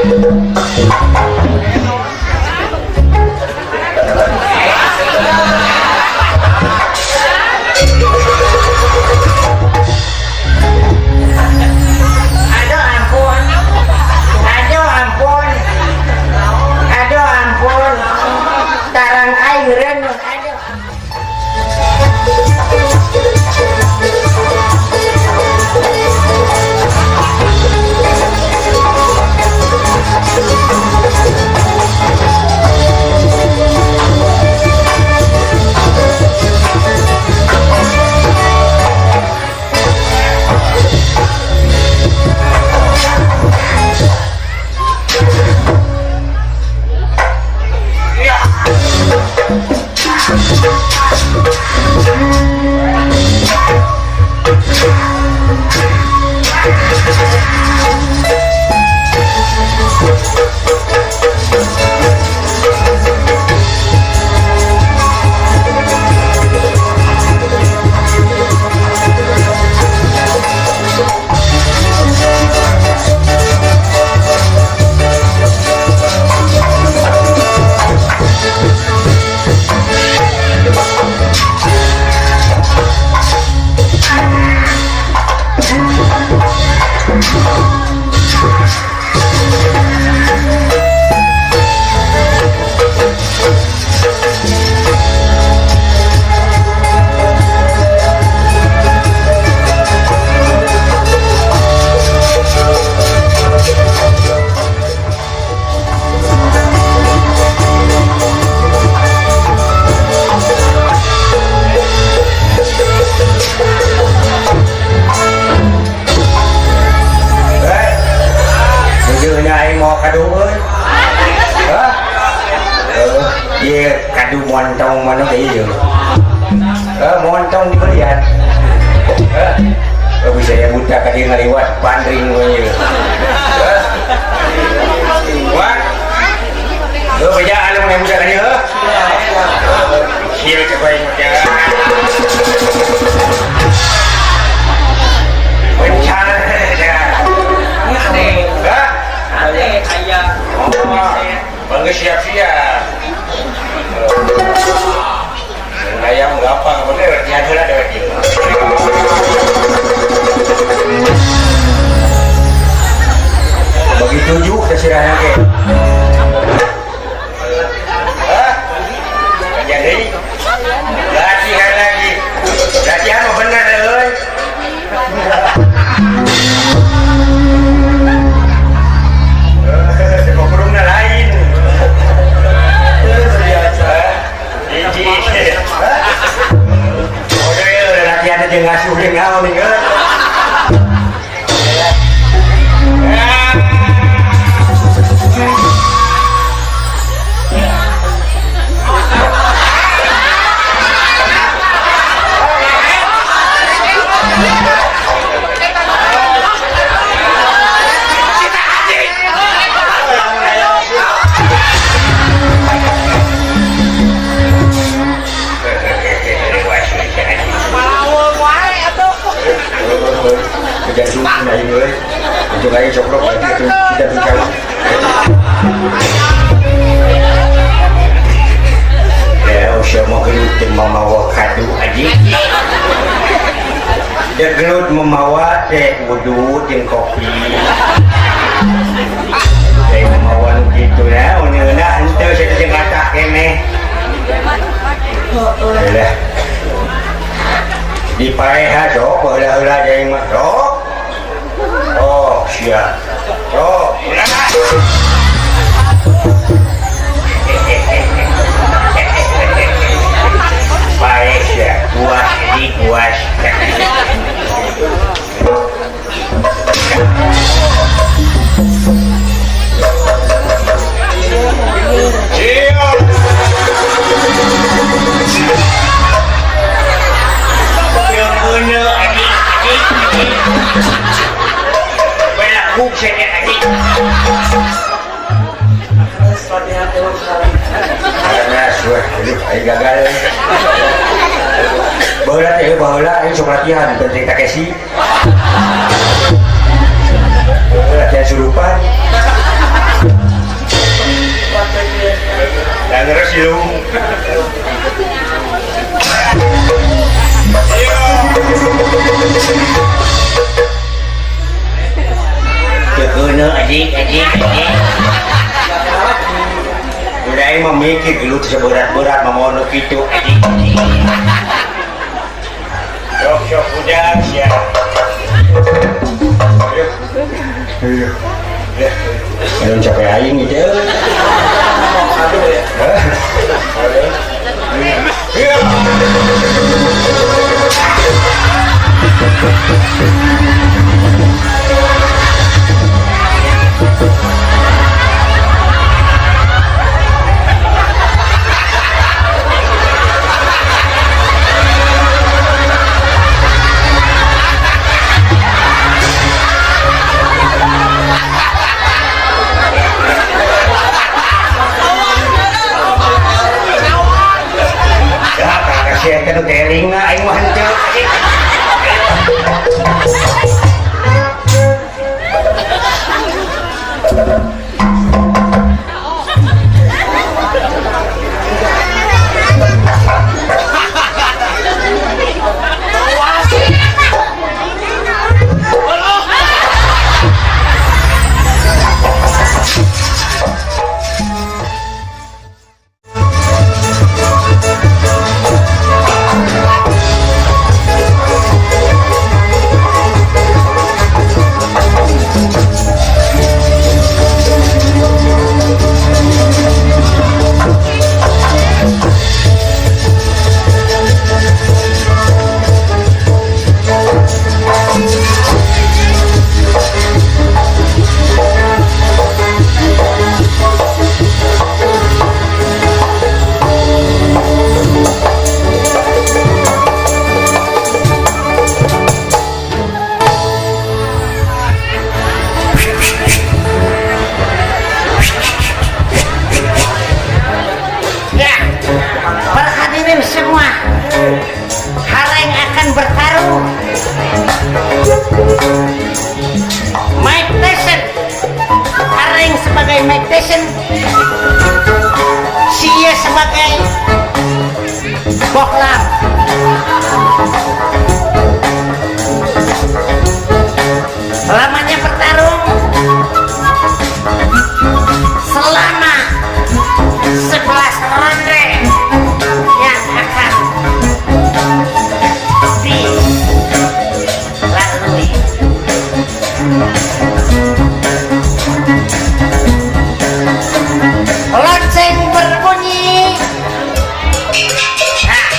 Aduh ampun. Aduh ampun. Aduh ampun. Tarang aing reuneuh. Aduh. Kadu montong mana ieu? Montong dibelian. Bisa ya buta ka dieu ngaliwat pandring we ieu. Wah. Bejaan mun buta ka dieu heuh. Ieu coba aing teh. Bencana ya. Hah? Aya. Oh, bangga siap-siap. Ayam gampang bener latihan heula dewek ieu. Bagi tujuh teh sirahna ge. Hah? Jadi latihan lagi. Latihan mah bener euy. Kurungna lain. Hiji. Udah ya, udah latihan aja ngasuh jeung naon nih, euy. Gelut memawa teh wudu jeung kopi. Teh memawa nu kitu ya, uneuna henteu sia teh ngatah keneh. Alah. Dipaeha sok baheula-heula jeung mah sok. Oh, sia. Sok. Paeh sia, puas di puas. Gagal. Baheula teh baheula aing sok latihan penting Takeshi. Latihan surupan. Dan terus lu. Keuna adik adik adik. Udah aing mah mikir gelut seberat-berat mah mono kitu adik adik. Sok sok udah sia. Ayo. Ayo. Ya. Ayo capek aing gitu. Aduh ya. Iya. Semua Hareng akan bertarung. Mike Tyson, Hareng sebagai Mike Tyson, Sia sebagai Bohlam. Lamanya bertarung selama 11 ronde yang akan dilalui. Lonceng berbunyi. Nah.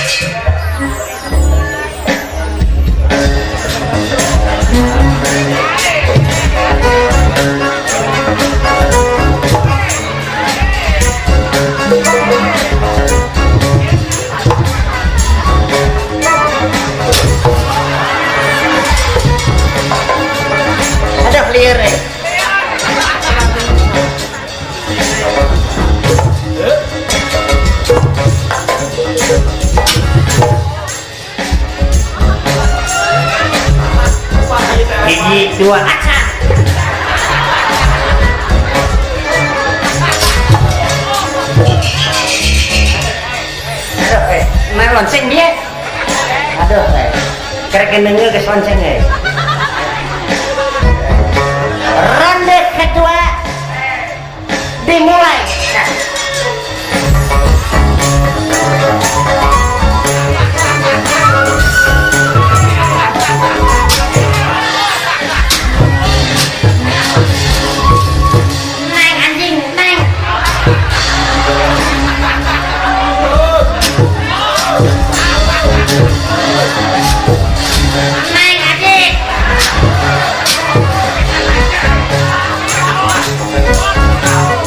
Aduh liar. Hiji dua acan. Aduh, main lonceng dia. Aduh, kerek denger ke lonceng eh. Ronde kedua dimulai. Nah. Neng anjing, neng. Neng adik.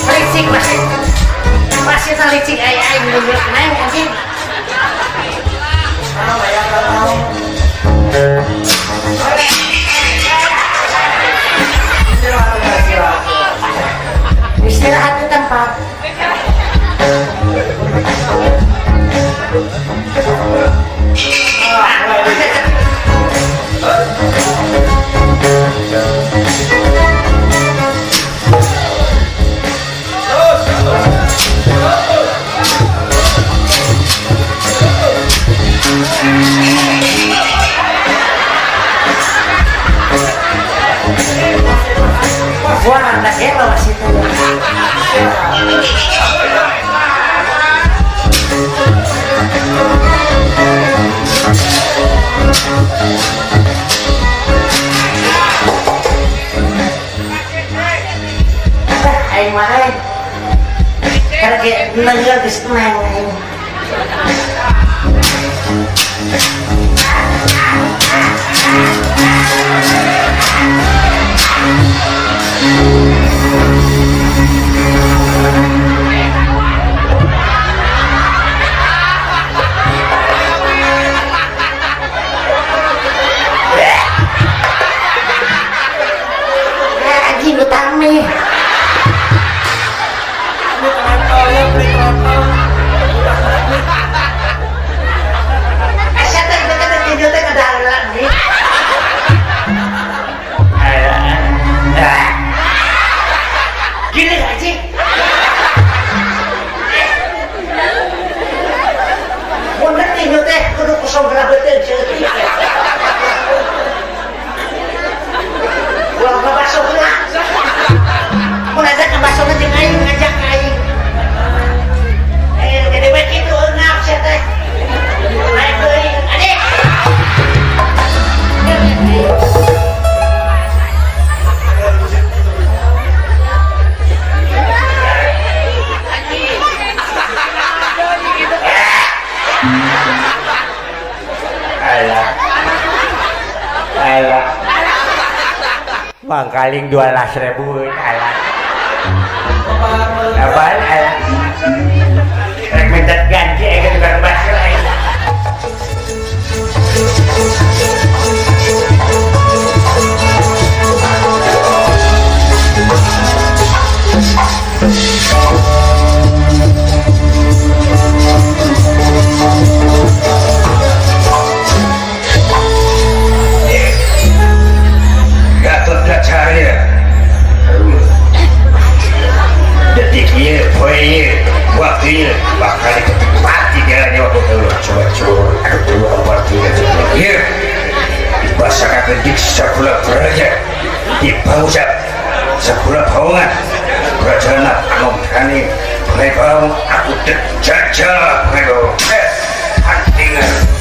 Berisik masih. Nenggeun geus neng aing. Haji utami. Gini Haji. Mun tinju teh kudu kosong beuteung seutik. Ulah ngabaso heula. Mun ada ngabaso jeung aing ngajak aing. Gede bae kitu eungap sia teh. Naik deui, adik. Alah. Alah. Mangkaling 12.000 alah. Apaan alah? Rek minta ganti ke tukang bakso aing. Gatot Kacarya. Detik ieu, poe ieu, waktu ieu, bakal ditepati jalannya waktu itu. Coba coba, aduh waktu itu. Ieu dipasangkeun di sakulah praja, di pausap sakulah paungan, prajana anom tani, prebang aku jajah prebang. Antingan.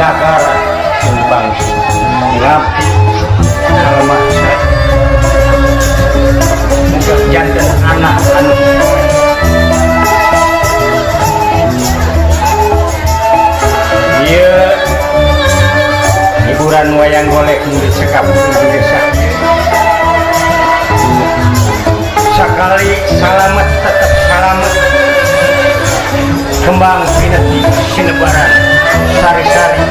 Nagara jeung bangsa ngabdi kalemah saya. Muga janten anak anu soleh. Ieu hiburan wayang golek nu disekap di desa ieu. Sakali salamet tetep salamet. Kembang pineti sinebaran sari-sari.